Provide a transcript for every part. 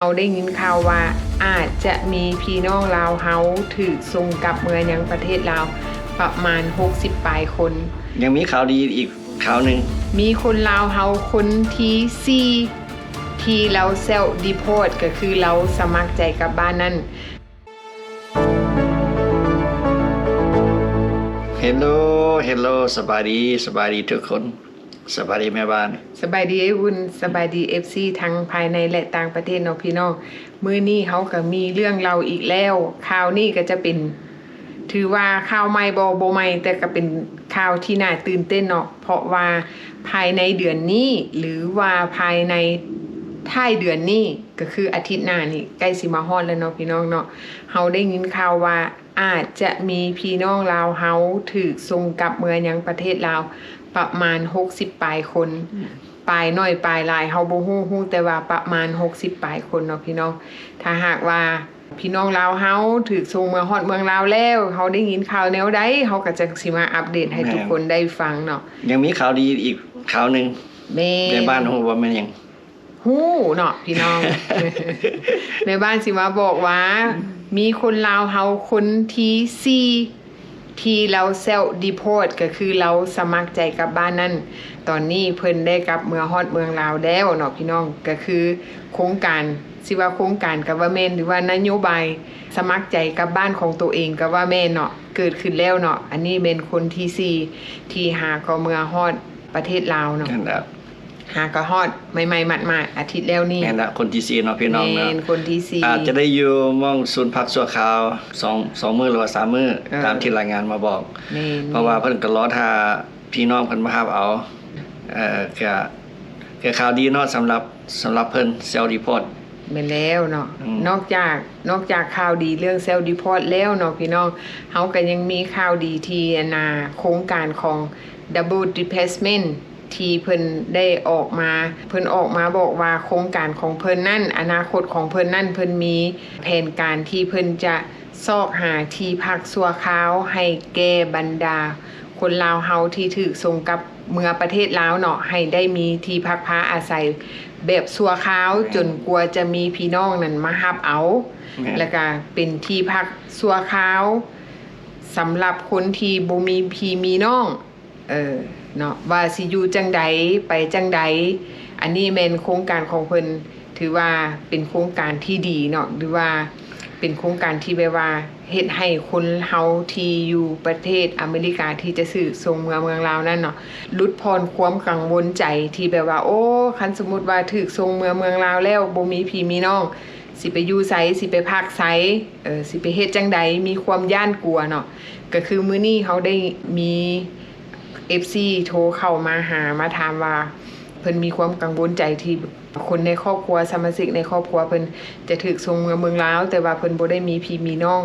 ເຮົາໄດ້ຍິນຂ່າວວ່າອາດຈະມີພີ່ນ້ອງລາວເຮົາຖືກສົ່ງກັບເມືອຍັງປະເທດລາວປະມານຫົກສິບປາຍຄົນ. ຍັງມີຂ່າວດີອີກຂ່າວໜຶ່ງ. ມີຄົນລາວເຮົາຄົນທີສີ່ ທີ່ລາວ self deport ກໍຄືລາວສະໝັກໃຈກັບບ້ານນັ້ນ. Hello Hello ສະບາຍດີ ສະບາຍດີທຸກຄົນ. ສະບາຍດີແມ່ບ້ານ. ສະບາຍດີອ້າຍອຸ່ນ. ສະບາຍດີ ເອັຟຊີ ທັງພາຍໃນ ແລະ ຕ່າງປະເທດເນາະພີ່ນ້ອງ. ມື້ນີ້ເຮົາກໍມີເລື່ອງເລົ່າອີກແລ້ວ. ຂ່າວນີ້ກໍຈະເປັນ ຖືວ່າຂ່າວໃໝ່ບໍ່? ບໍ່ໃໝ່, ແຕ່ກໍເປັນຂ່າວທີ່ໜ້າຕື່ນເຕັ້ນເນາະ, ເພາະວ່າພາຍໃນເດືອນນີ້ ຫຼືວ່າພາຍໃນທ້າຍເດືອນນີ້ ກໍຄືອາທິດໜ້ານີ້ ໃກ້ຊິມາຮອດແລ້ວເນາະພີ່ນ້ອງເນາະ, ເຮົາໄດ້ຍິນຂ່າວວ່າ ອາດຈະມີພີ່ນ້ອງລາວເຮົາຖືກສົ່ງກັບເມືອຍັງປະເທດລາວປະມານຫົກສິບປາຍຄົນ. ອືມ. ປາຍໜ້ອຍປາຍຫຼາຍເຮົາບໍ່ຮູ້, ຮູ້ແຕ່ວ່າປະມານຫົກສິບປາຍຄົນເນາະພີ່ນ້ອງ. ຖ້າຫາກວ່າພີ່ນ້ອງລາວເຮົາຖືກສົ່ງເມືອຮອດເມືອງລາວແລ້ວ, ເຮົາໄດ້ຍິນຂ່າວແນວໃດ, ເຮົາກໍຈັ່ງຊິມາອັບເດດໃຫ້ ແມ່ນ ທຸກຄົນໄດ້ຟັງເນາະ. ຍັງມີຂ່າວດີອີກຂ່າວໜຶ່ງ. ແມ່ນ. ແມ່ບ້ານຮູ້ບໍ່ແມ່ນຫຍັງ? ຮູ້ເນາະພີ່ນ້ອງ. ແມ່ບ້ານຊິມາບອກວ່າ ອືມ ມີຄົນລາວເຮົາຄົນທີສີ່ ທີ່ລາວ self deport ກໍຄືລາວສະໝັກໃຈກັບບ້ານນັ້ນ, ຕອນນີ້ເພິ່ນໄດ້ກັບເມືອຮອດເມືອງລາວແລ້ວເນາະພີ່ນ້ອງ. ກໍຄືໂຄງການ ຊິວ່າໂຄງການກໍວ່າແມ່ນ ຫຼືວ່ານະໂຍບາຍສະໝັກໃຈກັບບ້ານຂອງໂຕເອງກໍວ່າແມ່ນເນາະ, ເກີດຂຶ້ນແລ້ວເນາະ. ອັນນີ້ແມ່ນຄົນທີສີ່ ທີ່ຫາກໍເມືອຮອດປະເທດລາວເນາະ. ນັ້ນແຫຼະ. ຫາກໍຮອດໃໝ່ໆໝາດໆ ອາທິດແລ້ວນີ້. ແມ່ນລະ ຄົນທີສີ່ເນາະພີ່ນ້ອງເນາະ. ແມ່ນ ຄົນທີສີ່ ອາດຈະໄດ້ຢູ່ໝ່ອງສູນພັກຊົ່ວຄາວ ສອງ ສອງມື້ ຫຼືວ່າສາມມື້ ເອີ ຕາມທີ່ລາຍງານມາບອກ. ແມ່ນ ເພາະວ່າເພິ່ນກໍລໍຖ້າພີ່ນ້ອງເພິ່ນມາຮັບເອົາ. ເອີ ກະ ກະຂ່າວດີເນາະ ສຳລັບ ສຳລັບເພິ່ນ self deport. ແມ່ນແລ້ວເນາະ. ອືມ ນອກຈາກ ນອກຈາກຂ່າວດີເລື່ອງ self deport ແລ້ວເນາະພີ່ນ້ອງ, ເຮົາກໍຍັງມີຂ່າວດີທີ່ ອັນນ່າ ໂຄງການຂອງ double displacement ທີ່ເພິ່ນໄດ້ອອກມາ, ເພິ່ນອອກມາບອກວ່າໂຄງການຂອງເພິ່ນນັ້ນ, ອະນາຄົດຂອງເພິ່ນນັ້ນ, ເພິ່ນມີແຜນການທີ່ເພິ່ນຈະຊອກຫາທີ່ພັກຊົ່ວຄາວໃຫ້ແກ່ບັນດາຄົນລາວເຮົາທີ່ຖືກສົ່ງກັບເມືອປະເທດລາວເນາະ, ໃຫ້ໄດ້ມີທີ່ພັກພາອາໄສແບບຊົ່ວຄາວ ແມ່ນ ຈົນກວ່າຈະມີພີ່ນ້ອງນັ້ນມາຮັບເອົາ. ແມ່ນ ແລ້ວກະເປັນທີ່ພັກຊົ່ວຄາວສຳລັບຄົນທີ່ບໍ່ມີພີ່ມີນ້ອງ. ເອີ ເນາະ ວ່າຊິຢູ່ຈັ່ງໃດ ໄປຈັ່ງໃດ. ອັນນີ້ແມ່ນໂຄງການຂອງເພິ່ນ ຖືວ່າເປັນໂຄງການທີ່ດີເນາະ ຫຼືວ່າເປັນໂຄງການທີ່ແບບວ່າເຮັດໃຫ້ຄົນເຮົາທີ່ຢູ່ປະເທດອາເມລິກາທີ່ຈະຖືກສົ່ງເມືອເມືອງລາວນັ້ນເນາະ ຫຼຸດຜ່ອນຄວາມກັງວົນໃຈ ທີ່ແບບວ່າ ໂອ້ ຄັນສົມມຸດວ່າຖືກສົ່ງເມືອເມືອງລາວແລ້ວ ບໍ່ມີພີ່ມີນ້ອງ ຊິໄປຢູ່ໃສ ຊິໄປພັກໃສ ເອີ ຊິໄປເຮັດຈັ່ງໃດ ມີຄວາມຢ້ານກົວເນາະ. ກໍຄືມື້ນີ້ເຮົາໄດ້ມີ ເອັຟຊີ ໂທເຂົ້າມາຫາ ມາຖາມວ່າ ເພິ່ນມີຄວາມກັງວົນໃຈທີ່ຄົນໃນຄອບຄົວ ສະມາຊິກໃນຄອບຄົວເພິ່ນຈະຖືກສົ່ງເມືອເມືອງລາວ ແຕ່ວ່າເພິ່ນບໍ່ໄດ້ມີພີ່ມີນ້ອງ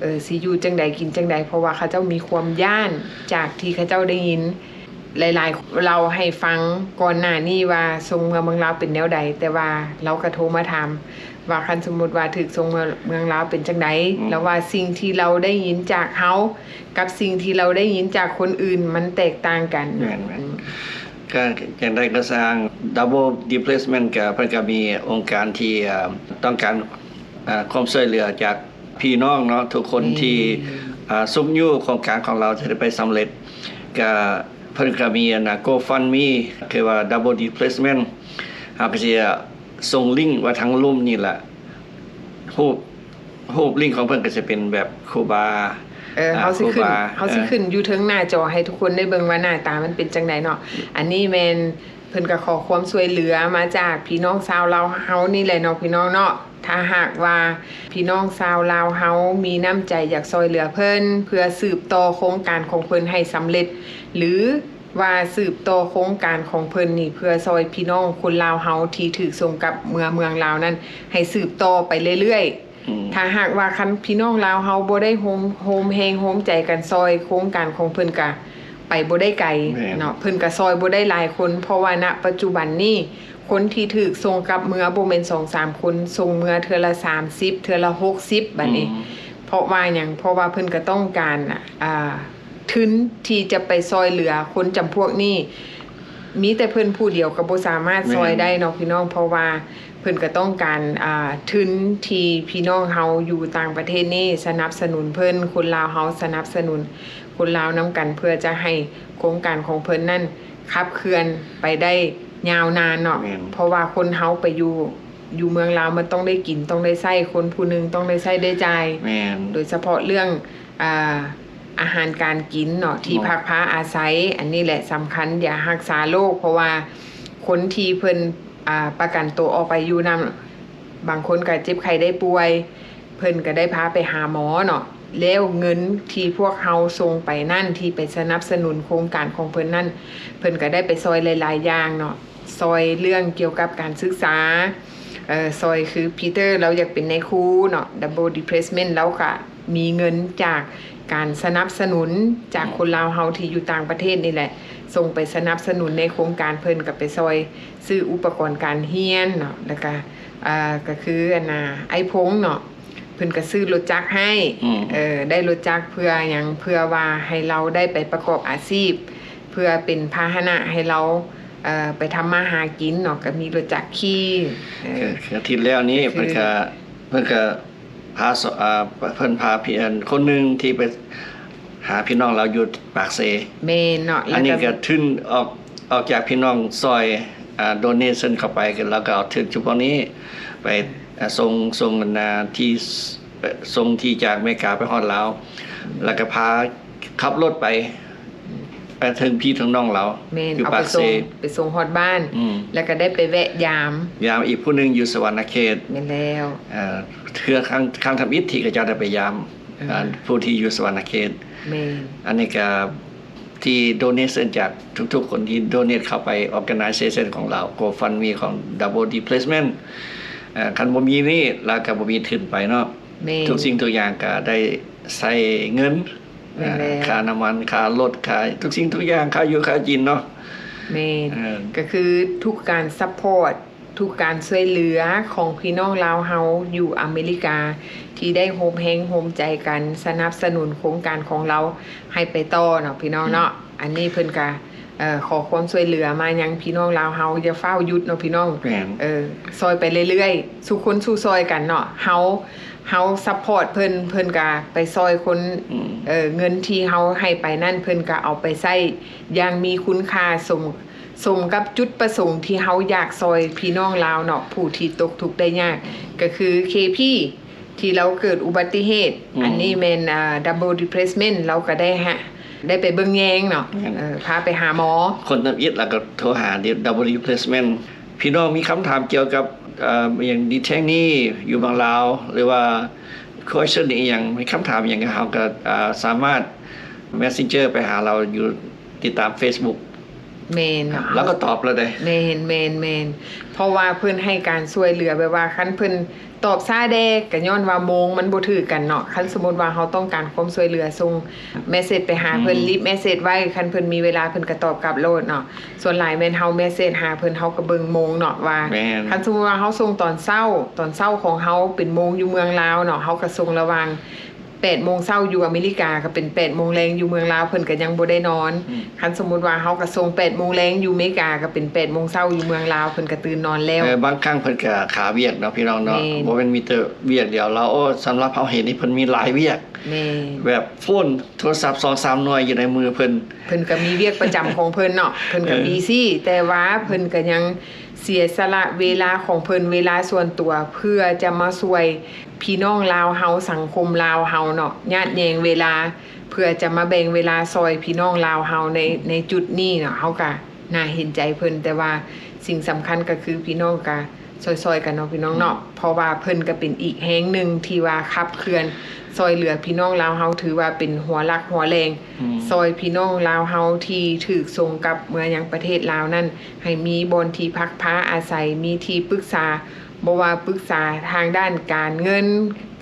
ເອີ ຊິຢູ່ຈັ່ງໃດກິນຈັ່ງໃດ ເພາະວ່າເຂົາເຈົ້າມີຄວາມຢ້ານ ຈາກທີ່ເຂົາເຈົ້າໄດ້ຍິນ ຫຼາຍໆເລົ່າໃຫ້ຟັງກ່ອນໜ້ານີ້ວ່າສົ່ງເມືອເມືອງລາວເປັນແນວໃດ, ແຕ່ວ່າລາວກໍໂທມາຖາມວ່າ ຄັນສົມມຸດວ່າຖືກສົ່ງເມືອເມືອງລາວເປັນຈັ່ງໃດ? ອືມ ລາວວ່າສິ່ງທີ່ລາວໄດ້ຍິນຈາກເຮົາກັບສິ່ງທີ່ລາວໄດ້ຍິນຈາກຄົນອື່ນມັນແຕກຕ່າງກັນ. ແມ່ນໆ ອືມ ກໍຈັ່ງໃດກໍຊ່າງ double displacement ກໍເພິ່ນກໍມີອົງການທີ່ ເອີ ຕ້ອງການ ເອີ ຄວາມຊ່ວຍເຫຼືອຈາກ ພີ່ນ້ອງເນາະ ທຸກຄົນ ແມ່ນ ທີ່ ອ່າ ຊຸກຍູ້ໂຄງການຂອງລາວຈະໄດ້ໄປສຳເລັດ ກະເພິ່ນກະມີອັນນ່າ GoFundMe ຄືວ່າ Double Displacement ເຮົາກະຊິສົ່ງລິ້ງໄວ້ທາງລຸ່ມນີ້ລະ ຮູບ ຮູບລິ້ງຂອງເພິ່ນກະຈະເປັນແບບຄູບາ ເອີ ອ່າ ເຮົາຊິຂຶ້ນ ຄູບາ ເຮົາຊິ ເອີ ຂຶ້ນຢູ່ເທິງໜ້າຈໍໃຫ້ທຸກຄົນໄດ້ເບິ່ງວ່າໜ້າຕາມັນເປັນຈັ່ງໃດເນາະ. ອັນນີ້ແມ່ນ ເພິ່ນກໍຂໍຄວາມຊ່ວຍເຫຼືອມາຈາກພີ່ນ້ອງຊາວລາວເຮົານີ້ແຫຼະເນາະ ພີ່ນ້ອງເນາະ. ຖ້າຫາກວ່າພີ່ນ້ອງຊາວລາວເຮົາມີນ້ຳໃຈຢາກຊ່ອຍເຫຼືອເພິ່ນ ເພື່ອສືບຕໍ່ໂຄງການຂອງເພິ່ນໃຫ້ສຳເລັດ ຫຼືວ່າສືບຕໍ່ໂຄງການຂອງເພິ່ນນີ້ ເພື່ອຊ່ອຍພີ່ນ້ອງຄົນລາວເຮົາທີ່ຖືກສົ່ງກັບເມືອເມືອງລາວນັ້ນ ໃຫ້ສືບຕໍ່ໄປເລື້ອຍໆ. ອືມ ຖ້າຫາກວ່າຄັນພີ່ນ້ອງລາວເຮົາບໍ່ໄດ້ໂຮມ ໂຮມແຮງໂຮມໃຈກັນຊ່ອຍ ໂຄງການຂອງເພິ່ນກະໄປບໍ່ໄດ້ໄກ ແມ່ນ ເນາະ ເພິ່ນກະຊ່ອຍບໍ່ໄດ້ຫຼາຍຄົນ ເພາະວ່ານະປັດຈຸບັນນີ້ ຄົນທີ່ຖືກສົ່ງກັບເມືອບໍ່ແມ່ນສອງສາມຄົນ ສົ່ງເມືອເທື່ອລະສາມສິບ ເທື່ອລະຫົກສິບ ບາດນີ້. ອືມ ເພາະວ່າຫຍັງ? ເພາະວ່າເພິ່ນກະຕ້ອງການ ອ່າ ທຶນທີ່ຈະໄປຊ່ອຍເຫຼືອຄົນຈຳພວກນີ້ ມີແຕ່ເພິ່ນຜູ້ດຽວກໍບໍ່ສາມາດ ແມ່ນ ຊ່ອຍໄດ້ເນາະ ພີ່ນ້ອງ ເພາະວ່າ ເພິ່ນກໍຕ້ອງການ ອ່າ ທຶນທີ່ພີ່ນ້ອງເຮົາຢູ່ຕ່າງປະເທດນີ້ສະໜັບສະໜູນເພິ່ນ, ຄົນລາວເຮົາສະໜັບສະໜູນຄົນລາວນຳກັນ ເພື່ອຈະໃຫ້ໂຄງການຂອງເພິ່ນນັ້ນຂັບເຄື່ອນໄປໄດ້ຍາວນານເນາະ. ແມ່ນ. ເພາະວ່າຄົນເຮົາໄປຢູ່ ຢູ່ເມືອງລາວມັນຕ້ອງໄດ້ກິນ ຕ້ອງໄດ້ໃຊ້, ຄົນຜູ້ໜຶ່ງຕ້ອງໄດ້ໃຊ້ໄດ້ຈ່າຍ. ແມ່ນ. ໂດຍສະເພາະເລື່ອງ ອ່າ ອາຫານການກິນເນາະ ທີ່ ເນາະ ພັກພາອາໄສ ອັນນີ້ແຫຼະສຳຄັນ ຢາຮັກສາໂລກ ເພາະວ່າຄົນທີ່ເພິ່ນ ອ່າ ປະກັນໂຕອອກໄປຢູ່ນຳ ບາງຄົນກໍເຈັບໄຂ້ໄດ້ປ່ວຍ ເພິ່ນກໍໄດ້ພາໄປຫາໝໍເນາະ ແລ້ວເງິນທີ່ພວກເຮົາສົ່ງໄປນັ້ນ ທີ່ໄປສະໜັບສະໜູນໂຄງການຂອງເພິ່ນນັ້ນ ເພິ່ນກໍໄດ້ໄປຊ່ອຍຫຼາຍໆຢ່າງເນາະ. ຊ່ອຍເລື່ອງກ່ຽວກັບການສຶກສາ ເອີ ຊ່ອຍຄື Peter ລາວຢາກເປັນນາຍຄູເນາະ Double Deplacement ລາວກະມີເງິນຈາກການສະໜັບສະໜູນຈາກ ອືມ ຄົນລາວເຮົາທີ່ຢູ່ຕ່າງປະເທດນີ້ແຫຼະ ສົ່ງໄປສະໜັບສະໜູນໃນໂຄງການເພິ່ນ ກໍໄປຊ່ອຍຊື້ອຸປະກອນການຮຽນເນາະ ແລ້ວກະ ເອີ ກໍຄືອັນນ່າ ອ້າຍພົງເນາະ ເພິ່ນກໍຊື້ລົດຈັກໃຫ້ ອືມ ເອີ ໄດ້ລົດຈັກເພື່ອຫຍັງ? ເພື່ອວ່າໃຫ້ລາວໄດ້ໄປປະກອບອາຊີບ ເພື່ອເປັນພາຫະນະໃຫ້ລາວ ເອີ ໄປທຳມາຫາກິນເນາະ ກໍມີລົດຈັກຂີ່ ເອີ ຄືອາທິດແລ້ວນີ້ ຄື ເພິ່ນກໍ ເພິ່ນກໍພາ ເອີ ເພິ່ນພາພີ່ ອັນ ຄົນໜຶ່ງທີ່ໄປຫາພີ່ນ້ອງລາວຢູ່ປາກເຊ. ແມ່ນເນາະ ອັນນີ້ ແລ້ວກໍ ກໍທຶນອອກ ອອກຈາກພີ່ນ້ອງຊ່ອຍ ອ່າ donation ເຂົ້າໄປ ແລ້ວກໍເອົາທຶນຊຸມພວກນີ້ໄປ ອ່າ ສົ່ງ ສົ່ງ ອັນນ່າ ທີ່ ສົ່ງທີ່ຈາກອາເມລິກາໄປຮອດລາວ ແລ້ວກໍພາຂັບລົດໄປ ໄປເຖິງພີ່ເຖິງນ້ອງລາວ ແມ່ນ ຢູ່ປາກເຊ ເອົາໄປສົ່ງ ໄປສົ່ງຮອດບ້ານ ອືມ ແລ້ວກໍໄດ້ໄປແວະຢາມ ຢາມອີກຜູ້ໜຶ່ງຢູ່ສະຫວັນນະເຂດ ແມ່ນແລ້ວ ເອີ ເທື່ອຄັ້ງ ຄັ້ງທຳອິດທີ່ເຂົາເຈົ້າໄດ້ໄປຢາມ ເອີ ອ່າ ຜູ້ທີ່ຢູ່ສະຫວັນນະເຂດ ແມ່ນ ອັນນີ້ກໍ ທີ່ donation ຈາກທຸກໆຄົນທີ່ donate ເຂົ້າໄປ organization ຂອງລາວ GoFundMe ຂອງ Double Deplacement ເອີ ຄັນບໍ່ມີນີ້ ລາວກໍບໍ່ມີທຶນໄປເນາະ ແມ່ນ ທຸກສິ່ງທຸກຢ່າງກໍໄດ້ໃຊ້ເງິນ ແມ່ນແລ້ວ ເອີ ຄ່ານ້ຳມັນ ຄ່າລົດ ຄ່າທຸກສິ່ງທຸກຢ່າງ ຄ່າຢູ່ຄ່າກິນເນາະ ແມ່ນ ເອີ ກໍຄືທຸກການ support ທຸກການຊ່ວຍເຫຼືອຂອງພີ່ນ້ອງລາວເຮົາຢູ່ອາເມລິກາ ທີ່ໄດ້ໂຮມແຮງໂຮມໃຈກັນສະໜັບສະໜູນໂຄງການຂອງລາວໃຫ້ໄປຕໍ່ເນາະ ພີ່ນ້ອງເນາະ ອືມ ອັນນີ້ເພິ່ນກະ ເອີ ຂໍຄວາມຊ່ວຍເຫຼືອມາຍັງພີ່ນ້ອງລາວເຮົາ ຢ່າຟ້າວຢຸດເນາະ ພີ່ນ້ອງ ແມ່ນ ເອີ ຊ່ອຍໄປເລື້ອຍໆ ສູ່ຄົນສູ່ຊ່ອຍກັນເນາະ ເຮົາ ເຮົາ support ເພິ່ນ ເພິ່ນກະໄປຊ່ອຍຄົນ ອືມ ເອີ ເງິນທີ່ເຮົາໃຫ້ໄປນັ້ນ ເພິ່ນກະເອົາໄປໃຊ້ຢ່າງມີຄຸນຄ່າ ສົມ ສົມກັບຈຸດປະສົງທີ່ເຮົາຢາກຊ່ອຍພີ່ນ້ອງລາວເນາະ ຜູ້ທີ່ຕົກທຸກໄດ້ຍາກ ກໍຄື ເຄພີ ທີ່ລາວເກີດອຸບັດຕິເຫດ ອືມ ອັນນີ້ແມ່ນ ອ່າ double deplacement ລາວກໍໄດ້ ໄດ້ໄປເບິ່ງແຍງເນາະ ແມ່ນ ເອີ ພາໄປຫາໝໍ ຄົນທຳອິດ ແລ້ວກໍໂທຫາ double deplacement ພີ່ນ້ອງມີຄຳຖາມກ່ຽວກັບ ເອີ ຢ່າງ detainee ຢູ່ເມືອງລາວ ຫຼືວ່າ question ອີ່ຫຍັງ ມີຄຳຖາມອີ່ຫຍັງ ເຮົາກໍ ອ່າ ສາມາດ messenger ໄປຫາລາວຢູ່ ຕິດຕາມ Facebook ແມ່ນເນາະ ລາວກໍຕອບແລ້ວເດ້ ແມ່ນໆໆ ເພາະວ່າເພິ່ນໃຫ້ການຊ່ວຍເຫຼືອ ແບບວ່າຄັນເພິ່ນຕອບຊ້າແດ່ ກໍຍ້ອນວ່າໂມງມັນບໍ່ຖືກກັນເນາະ ຄັນສົມມຸດວ່າເຮົາຕ້ອງການຄວາມຊ່ວຍເຫຼືອ ສົ່ງ message ໄປຫາເພິ່ນ ອືມ leave message ໄວ້ ຄັນເພິ່ນມີເວລາເພິ່ນກໍຕອບກັບໂລດເນາະ ສ່ວນຫຼາຍແມ່ນເຮົາ message ຫາເພິ່ນ ເຮົາກໍເບິ່ງໂມງເນາະວ່າ ແມ່ນ ຄັນສົມມຸດວ່າເຮົາສົ່ງຕອນເຊົ້າ ຕອນເຊົ້າຂອງເຮົາເປັນໂມງຢູ່ເມືອງລາວເນາະ ເຮົາກໍສົ່ງລະຫວ່າງ ແປດໂມງເຊົ້າຢູ່ອາເມລິກາ ກໍເປັນແປດໂມງແລງຢູ່ເມືອງລາວ ເພິ່ນກໍຍັງບໍ່ໄດ້ນອນ ອືມ ຄັນສົມມຸດວ່າເຮົາກໍສົ່ງແປດໂມງແລງຢູ່ເມກາ ກໍເປັນແປດໂມງເຊົ້າຢູ່ເມືອງລາວ ເພິ່ນກໍຕື່ນນອນແລ້ວ ເອີ ບາງຄັ້ງເພິ່ນກໍຄາວຽກເນາະ ພີ່ນ້ອງເນາະ ແມ່ນ ບໍ່ແມ່ນມີແຕ່ວຽກດຽວ ລາວ ໂອ້ ສຳລັບເຮົາເຫັນນີ້ ເພິ່ນມີຫຼາຍວຽກ ແມ່ນ ແບບໂຟນ ໂທລະສັບສອງສາມໜ່ວຍຢູ່ໃນມືເພິ່ນ ເພິ່ນກໍມີວຽກປະຈຳຂອງເພິ່ນເນາະ ເພິ່ນກໍ ເອີ busy ແຕ່ວ່າເພິ່ນກໍຍັງເສຍສະຫຼະເວລາຂອງເພິ່ນ ເວລາສ່ວນຕົວ ເພື່ອຈະມາຊ່ວຍ ພີ່ນ້ອງລາວເຮົາ ສັງຄົມລາວເຮົາເນາະ ຍາດແຍງເວລາ ເພື່ອຈະມາແບ່ງເວລາຊ່ອຍພີ່ນ້ອງລາວເຮົາໃນ ໃນຈຸດນີ້ເນາະ ເຮົາກະໜ້າເຫັນໃຈເພິ່ນ ແຕ່ວ່າສິ່ງສຳຄັນກໍຄືພີ່ນ້ອງກະຊ່ອຍໆກັນເນາະ ພີ່ນ້ອງເນາະ ເພາະວ່າເພິ່ນກະເປັນອີກແຮງໜຶ່ງທີ່ວ່າຂັບເຄື່ອນຊ່ອຍເຫຼືອພີ່ນ້ອງລາວເຮົາ ຖືວ່າເປັນຫົວຫຼັກຫົວແຫຼ່ງ ອືມ ຊ່ອຍພີ່ນ້ອງລາວເຮົາທີ່ຖືກສົ່ງກັບເມືອຍັງປະເທດລາວນັ້ນ ໃຫ້ມີບ່ອນທີ່ພັກພາອາໄສ ມີທີ່ປຶກສາ ບໍ່ວ່າປຶກສາທາງດ້ານການເງິນ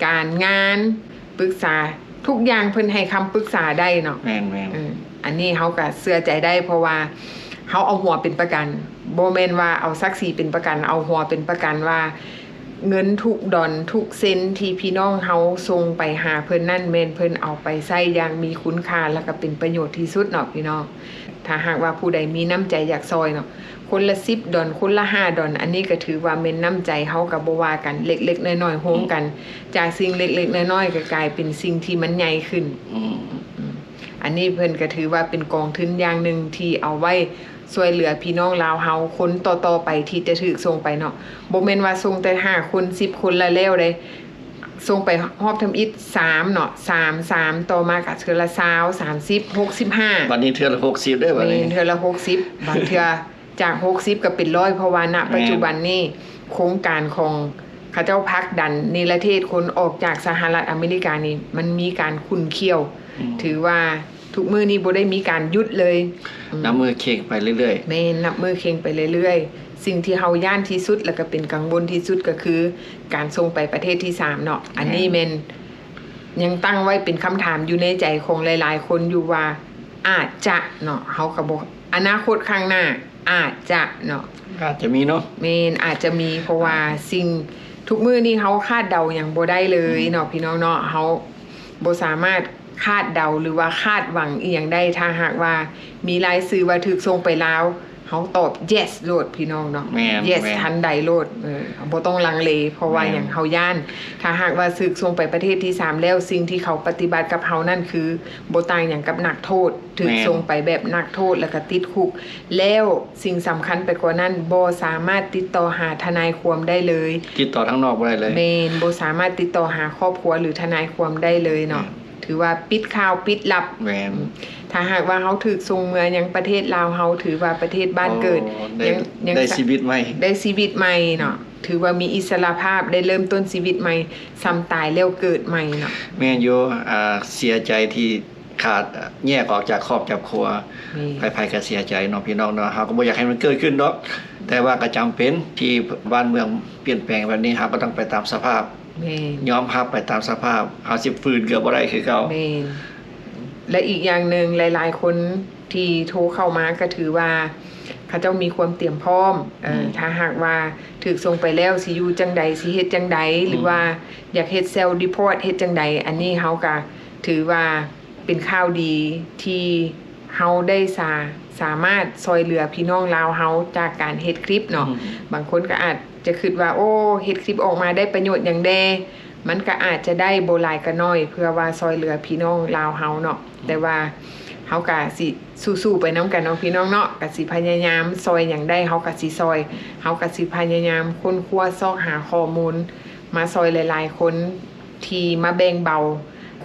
ການງານ ປຶກສາທຸກຢ່າງ ເພິ່ນໃຫ້ຄຳປຶກສາໄດ້ເນາະ ແມ່ນໆ ເອີ ອັນນີ້ເຮົາກໍເຊື່ອໃຈໄດ້ ເພາະວ່າເຮົາເອົາຫົວເປັນປະກັນ ບໍ່ແມ່ນວ່າເອົາສັກສີເປັນປະກັນ ເອົາຫົວເປັນປະກັນວ່າ ເງິນທຸກດອນທຸກເຊັນທີ່ພີ່ນ້ອງເຮົາສົ່ງໄປຫາເພິ່ນນັ້ນ ແມ່ນເພິ່ນເອົາໄປໃຊ້ຢ່າງມີຄຸນຄ່າ ແລ້ວກໍເປັນປະໂຫຍດທີ່ສຸດເນາະ ພີ່ນ້ອງ. ຖ້າຫາກວ່າຜູ້ໃດມີນ້ຳໃຈຢາກຊ່ອຍເນາະ ຄົນລະສິບດອນ ຄົນລະຫ້າດອນ ອັນນີ້ກໍຖືວ່າແມ່ນນ້ຳໃຈເຮົາ ກໍບໍ່ວ່າກັນ ເລັກໆນ້ອຍໆໂຮມກັນ ຈາກສິ່ງເລັກໆນ້ອຍໆກໍກາຍເປັນສິ່ງທີ່ມັນໃຫຍ່ຂຶ້ນ. ອືມ ອືມ ອັນນີ້ເພິ່ນກໍຖືວ່າເປັນກອງທຶນຢ່າງໜຶ່ງທີ່ເອົາໄວ້ຊ່ວຍເຫຼືອພີ່ນ້ອງລາວເຮົາຄົນຕໍ່ໆໄປທີ່ຈະຖືກສົ່ງໄປເນາະ. ບໍ່ແມ່ນວ່າສົ່ງແຕ່ຫ້າຄົນ ສິບຄົນລະແລ້ວເດ້. ສົ່ງໄປຮອບທຳອິດສາມເນາະ ສາມ ສາມ ຕໍ່ມາກໍເທື່ອລະຊາວ ສາມສິບ ຫົກສິບຫ້າ ບັດນີ້ເທື່ອລະຫົກສິບເດ້ ບັດນີ້ ແມ່ນ ເທື່ອລະຫົກສິບ ບາງເທື່ອຈາກຫົກສິບກໍເປັນຮ້ອຍ ເພາະວ່ານະ ແມ່ນ ປັດຈຸບັນນີ້ໂຄງການຂອງເຂົາເຈົ້າຜັກດັນເນລະເທດຄົນອອກຈາກສະຫະລັດອາເມລິການີ້ ມັນມີການຂຸ້ນຂ້ຽວ ອືມ ຖືວ່າທຸກມື້ນີ້ບໍ່ໄດ້ມີການຢຸດເລີຍ. ອືມ ນັບມື້ເຄັ່ງໄປເລື້ອຍໆ ແມ່ນ ນັບມື້ເຄັ່ງໄປເລື້ອຍໆ. ສິ່ງທີ່ເຮົາຢ້ານທີ່ສຸດ ແລ້ວກໍເປັນກັງວົນທີ່ສຸດ ກໍຄືການສົ່ງໄປປະເທດທີສາມເນາະ. ອັນນີ້ ແມ່ນ ແມ່ນຍັງຕັ້ງໄວ້ເປັນຄຳຖາມຢູ່ໃນໃຈຂອງຫຼາຍໆຄົນຢູ່ວ່າ ອາດຈະເນາະ ເຮົາກໍບໍ່ ອະນາຄົດຂ້າງໜ້າ ອາດຈະເນາະ ອາດຈະມີເນາະ ແມ່ນ ອາດຈະມີ ເພາະວ່າ ອ່າ ສິ່ງ ທຸກມື້ນີ້ເຮົາຄາດເດົາຫຍັງບໍ່ໄດ້ເລີຍເນາະ ອືມ ພີ່ນ້ອງເນາະ. ເຮົາບໍ່ສາມາດຄາດເດົາ ຫຼືວ່າຄາດຫວັງອີ່ຫຍັງໄດ້. ຖ້າຫາກວ່າມີລາຍຊື່ວ່າຖືກສົ່ງໄປລາວ ເຮົາຕອບ yes ໂລດ ພີ່ນ້ອງເນາະ ແມ່ນ yes ແມ່ນ ທັນໃດໂລດ ເອີ ບໍ່ຕ້ອງລັງເລ. ເພາະວ່າ ແມ່ນ ຫຍັງ ເຮົາຢ້ານ ຖ້າຫາກວ່າຖືກສົ່ງໄປປະເທດທີສາມແລ້ວ ສິ່ງທີ່ເຂົາປະຕິບັດກັບເຮົານັ້ນຄືບໍ່ຕ່າງຫຍັງກັບນັກໂທດ ຖືກ ແມ່ນ ສົ່ງໄປແບບນັກໂທດ ແລ້ວກໍຕິດຄຸກ. ແລ້ວສິ່ງສຳຄັນໄປກວ່ານັ້ນ ບໍ່ສາມາດຕິດຕໍ່ຫາທະນາຍຄວາມໄດ້ເລີຍ ຕິດຕໍ່ທາງນອກບໍ່ໄດ້ເລີຍ ແມ່ນ ບໍ່ສາມາດຕິດຕໍ່ຫາຄອບຄົວ ຫຼື ທະນາຍຄວາມໄດ້ເລີຍເນາະ ແມ່ນ ຖືວ່າປິດຂ່າວປິດລັບ ແມ່ນ ອືມ ຖ້າຫາກວ່າເຮົາຖືກສົ່ງເມືອຍັງປະເທດລາວເຮົາ ຖືວ່າປະເທດບ້ານເກີດ ໂອ້ ໄດ້ ຍັງ ຍັງ ໄດ້ຊີວິດໃໝ່ ໄດ້ຊີວິດໃໝ່ເນາະ ອືມ ຖືວ່າມີອິດສະຫຼະພາບ ໄດ້ເລີ່ມຕົ້ນຊີວິດໃໝ່ ສ່ຳຕາຍແລ້ວເກີດໃໝ່ເນາະ. ແມ່ນຢູ່ ອ່າ ເສຍໃຈທີ່ຂາດ ແຍກອອກຈາກຄອບຈາກຄົວ ແມ່ນ ໃຜໆກໍເສຍໃຈເນາະ ພີ່ນ້ອງເນາະ ເຮົາກໍບໍ່ຢາກໃຫ້ມັນເກີດຂຶ້ນດອກ ແຕ່ວ່າກໍຈຳເປັນທີ່ບ້ານເມືອງປ່ຽນແປງແບບນີ້ ເຮົາກໍຕ້ອງໄປຕາມສະພາບ ແມ່ນ ຍອມຮັບໄປຕາມສະພາບ ເຮົາຊິຝືນກໍບໍ່ໄດ້ຄືເກົ່າ ແມ່ນ ແລະ ອີກຢ່າງໜຶ່ງ ຫຼາຍໆຄົນທີ່ໂທເຂົ້າມາກໍຖືວ່າເຂົາເຈົ້າມີຄວາມຕຽມພ້ອມ ເອີ ອືມ ຖ້າຫາກວ່າຖືກສົ່ງໄປແລ້ວ ຊິຢູ່ຈັ່ງໃດ ຊິເຮັດຈັ່ງໃດ ອືມ ຫຼືວ່າຢາກເຮັດ self deport ເຮັດຈັ່ງໃດ ອັນນີ້ເຮົາກໍຖືວ່າ ເປັນຂ່າວດີທີ່ເຮົາໄດ້ສາ ສາມາດຊ່ອຍເຫຼືອພີ່ນ້ອງລາວເຮົາຈາກການເຮັດຄລິບເນາະ. ອືມ ບາງຄົນກໍອາດຈະຄິດວ່າ ໂອ້ ເຮັດຄລິບອອກມາໄດ້ປະໂຫຍດຫຍັງແດ່? ມັນກໍອາດຈະໄດ້ບໍ່ຫຼາຍກໍໜ້ອຍ ເພື່ອວ່າຊ່ອຍເຫຼືອພີ່ນ້ອງລາວເຮົາເນາະ. ອືມ ແຕ່ວ່າເຮົາກໍຊິສູ້ໆໄປນຳກັນເນາະ ພີ່ນ້ອງເນາະ, ກໍຊິພະຍາຍາມຊ່ອຍຫຍັງໄດ້ ເຮົາກໍຊິຊ່ອຍ, ເຮົາກໍຊິພະຍາຍາມຄົ້ນຄວ້າຊອກຫາຂໍ້ມູນມາຊ່ອຍຫຼາຍໆຄົນ ທີ່ມາແບ່ງເບົາ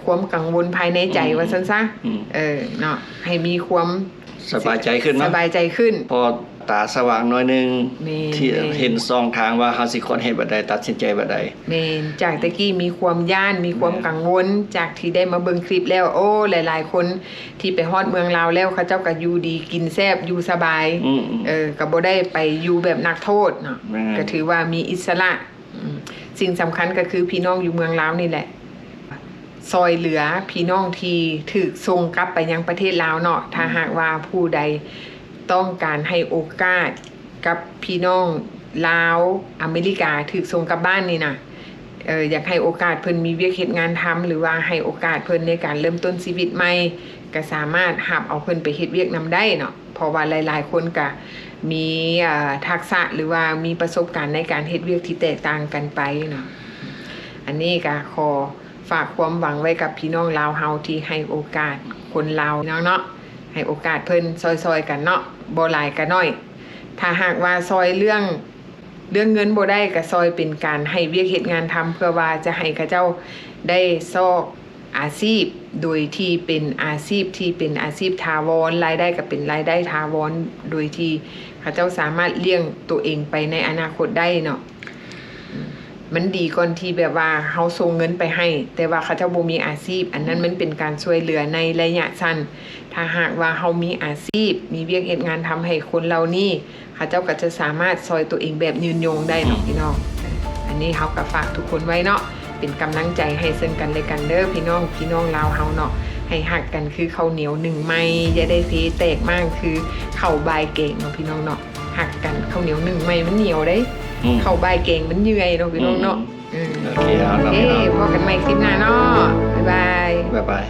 ຄວາມກັງວົນພາຍໃນໃຈ ອືມ ວ່າຊັ້ນຊະ ອືມ ເອີ ເນາະ ໃຫ້ມີຄວາມສະບາຍໃຈຂຶ້ນເນາະ ສະບາຍໃຈຂຶ້ນ ພໍຕາສະຫວ່າງໜ້ອຍໜຶ່ງ ແມ່ນ ທີ່ ແມ່ນ ເຫັນຊ່ອງທາງວ່າເຮົາຊິຄວນເຮັດແບບໃດ ຕັດສິນໃຈແບບໃດ ແມ່ນ ຈາກແຕ່ກີ້ມີຄວາມຢ້ານ ມີຄວາມ ແມ່ນ ກັງວົນ ຈາກທີ່ໄດ້ມາເບິ່ງຄລິບແລ້ວ ໂອ້ ຫຼາຍໆຄົນທີ່ໄປຮອດເມືອງລາວແລ້ວ ເຂົາເຈົ້າກໍຢູ່ດີກິນແຊບ ຢູ່ສະບາຍ ອືມ ເອີ ກໍບໍ່ໄດ້ໄປຢູ່ແບບນັກໂທດເນາະ ແມ່ນ ກໍຖືວ່າມີອິດສະຫຼະ ອືມ ສິ່ງສຳຄັນກໍຄືພີ່ນ້ອງຢູ່ເມືອງລາວນີ້ແຫຼະ ຊ່ອຍເຫຼືອພີ່ນ້ອງທີ່ຖືກສົ່ງກັບໄປຍັງປະເທດລາວເນາະ. ຖ້າ ອືມ ຫາກວ່າຜູ້ໃດຕ້ອງການໃຫ້ໂອກາດກັບພີ່ນ້ອງລາວອາເມລິກາຖືກສົ່ງກັບບ້ານນີ້ນະ ເອີ ຢາກໃຫ້ໂອກາດເພິ່ນມີວຽກເຮັດງານທຳ ຫຼືວ່າໃຫ້ໂອກາດເພິ່ນໃນການເລີ່ມຕົ້ນຊີວິດໃໝ່ ກໍສາມາດຮັບເອົາເພິ່ນໄປເຮັດວຽກນຳໄດ້ເນາະ. ເພາະວ່າຫຼາຍໆຄົນກະມີ ເອີ ທັກສະ ຫຼືວ່າມີປະສົບການໃນການເຮັດວຽກທີ່ແຕກຕ່າງກັນໄປເນາະ. ອັນນີ້ກະຂໍຝາກຄວາມຫວັງໄວ້ກັບພີ່ນ້ອງລາວເຮົາທີ່ໃຫ້ໂອກາດຄົນລາວເນາະ ເນາະ ໃຫ້ໂອກາດເພິ່ນຊ່ອຍໆກັນເນາະ ບໍ່ຫຼາຍກະໜ້ອຍ. ຖ້າຫາກວ່າຊ່ອຍເລື່ອງ ເລື່ອງເງິນບໍ່ໄດ້ກະຊ່ອຍເປັນການໃຫ້ວຽກເຮັດງານທຳ ເພື່ອວ່າຈະໃຫ້ເຂົາເຈົ້າໄດ້ຊອກ ອາຊີບ ໂດຍທີ່ເປັນອາຊີບທີ່ເປັນອາຊີບຖາວອນ ລາຍໄດ້ກໍເປັນລາຍໄດ້ຖາວອນ ໂດຍທີ່ເຂົາເຈົ້າສາມາດລ້ຽງຕົວເອງໄປໃນອະນາຄົດໄດ້ເນາະ. ມັນດີກ່ອນທີ່ແບບວ່າເຮົາສົ່ງເງິນໄປໃຫ້ ແຕ່ວ່າເຂົາເຈົ້າບໍ່ມີອາຊີບ ອັນນັ້ນມັນເປັນການຊ່ວຍເຫຼືອໃນໄລຍະສັ້ນ. ຖ້າຫາກວ່າເຮົາມີອາຊີບ ມີວຽກເຮັດງານທຳໃຫ້ຄົນເຫຼົ່ານີ້ ເຂົາເຈົ້າກໍຈະສາມາດຊ່ອຍຕົວເອງແບບຍືນຍົງໄດ້ເນາະ ອືມ ພີ່ນ້ອງ. ອັນນີ້ເຮົາກໍຝາກທຸກຄົນໄວ້ເນາະ ເປັນກຳລັງໃຈໃຫ້ເຊິ່ງກັນແລະກັນເດີ ພີ່ນ້ອງ ພີ່ນ້ອງລາວເຮົາເນາະ ໃຫ້ຮັກກັນຄືເຂົ້າໜຽວໜຶ້ງໃໝ່ ຢ່າໄດ້ເພແຕກມ້າງຄືເຂົ້າບ່າຍແກງເນາະ ພີ່ນ້ອງເນາະ. ຮັກກັນ ເຂົ້າໜຽວໜຶ້ງໃໝ່ມັນໜຽວເດ້ ອືມ ເຂົ້າບ່າຍແກງມັນເຫຍື່ອຍເນາະ ພີ່ນ້ອງເນາະ. ອືມ ອືມ ໂອເຄ ເອົາເນາະ ໂອເຄ ພີ່ນ້ອງ ພໍ້ກັນໃໝ່ຄລິບໜ້າເນາະ ບາຍບາຍ ບາຍບາຍ.